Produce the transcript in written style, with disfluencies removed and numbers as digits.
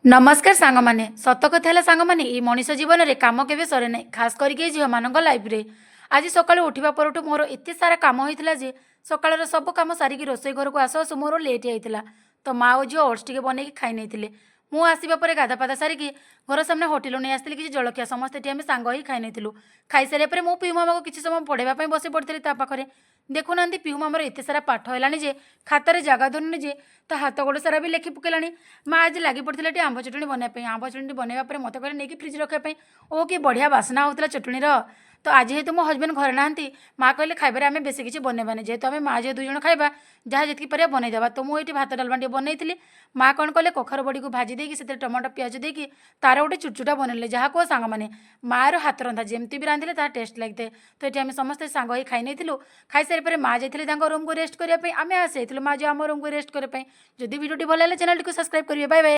ନମସ୍କାର ସାଙ୍ଗମାନେ। ସତ କଥା ହେଲା ସାଙ୍ଗମାନେ, ଏଇ ମଣିଷ ଜୀବନରେ କାମ କେବେ ସରେ ନାହିଁ, ଖାସ୍ କରିକି ଏଇ ଝିଅମାନଙ୍କ ଲାଇଫରେ। ଆଜି ସକାଳୁ ଉଠିବା ପରଠୁ ମୋର ଏତେ ସାରା କାମ ହେଇଥିଲା ଯେ ସକାଳର ସବୁ କାମ ସାରିକି ରୋଷେଇ ଘରକୁ ଆସୁ ଆସୁ ମୋର ଲେଟ୍ ହେଇଥିଲା। ତ ମା ଓ ଝିଅ ଓଟ୍ସ ଟିକେ ବନେଇକି ଖାଇ ନେଇଥିଲେ। ମୁଁ ଆସିବା ପରେ ଗାଧା ପାଧା ସାରିକି ଘର ସାମ୍ନା ହୋଟେଲରୁ ନେଇ ଆସିଥିଲି କିଛି ଜଳଖିଆ। ସମସ୍ତେ ଏଠି ଆମେ ସାଙ୍ଗ ହେଇ ଖାଇ ନେଇଥିଲୁ। ଖାଇସାରିବା ପରେ ମୁଁ ପିଉ ମାମାକୁ କିଛି ସମୟ ପଢ଼ାଇବା ପାଇଁ ବସି ପଡ଼ିଥିଲି ତା ପାଖରେ। ଦେଖୁନାହାନ୍ତି, ପିଉ ମାମାର ଏତେ ସାରା ପାଠ ହେଲାଣି ଯେ ଖାତାରେ ଜାଗା ଧରୁନି ଯେ ତା ହାତ ଗୋଡ଼ ସାରା ବି ଲେଖି ପକେଇଲାଣି। ମା ଆଜି ଲାଗି ପଡ଼ିଥିଲା ଟିକେ ଆମ୍ବ ଚଟଣି ବନେଇବା ପାଇଁ। ଆମ୍ବ ଚଟଣି ବନେଇବା ପରେ ମୋତେ କହିଲେ ନେଇକି ଫ୍ରିଜ୍ ରଖିବା ପାଇଁ। ଓ କି ବଢ଼ିଆ ବାସ୍ନା ହେଉଥିଲା ଚଟଣିର। ତ ଆଜି ଯେହେତୁ ମୋ ହଜବେଣ୍ଡ ଘରେ ନାହାନ୍ତି, ମା କହିଲେ ଖାଇବାରେ ଆମେ ବେଶୀ କିଛି ବନେଇବାନି। ଯେହେତୁ ଆମେ ମା ଝିଅ 2 ଜଣ ଖାଇବା, ଯାହା ଯେତିକି ପାରିବା ବନେଇଦେବା। ତ ମୁଁ ଏଇଠି ଭାତ ଡାଲମା ଟିକେ ବନେଇଥିଲି। ମା କ'ଣ କଲେ, କଖାରୁ ବଡ଼ିକୁ ଭାଜି ଦେଇକି ସେଥିରେ ଟମାଟୋ ପିଆଜ ଦେଇକି ତାର ଗୋଟେ ଚୁଟଚୁଟା ବନେଇଲେ। ଯାହା କୁହ ସାଙ୍ଗମାନେ, ମାଆର ହାତ ରନ୍ଧା ଯେମିତି ବି ରାନ୍ଧିଲେ ତାହା ଟେଷ୍ଟ ଲାଗିଥାଏ। ତ ଏଠି ଆମେ ସମସ୍ତେ ସାଙ୍ଗ ହେଇ ଖାଇ ନେଇଥିଲୁ। ଖାଇସାରିବା ପରେ ମା ଯାଇଥିଲେ ତାଙ୍କ ରୁମ୍କୁ ରେଷ୍ଟ କରିବା ପାଇଁ। ଆମେ ଆସି ଯାଇଥିଲୁ ମା ଝିଅ ଆମ ରୁମ୍କୁ ରେଷ୍ଟ କରିବା ପାଇଁ। ଯଦି ଭିଡ଼ିଓଟି ଭଲ ଲାଗିଲା, ଚ୍ୟାନେଲଟିକୁ ସବସ୍କ୍ରାଇବ୍ କରିବେ। Bye bye.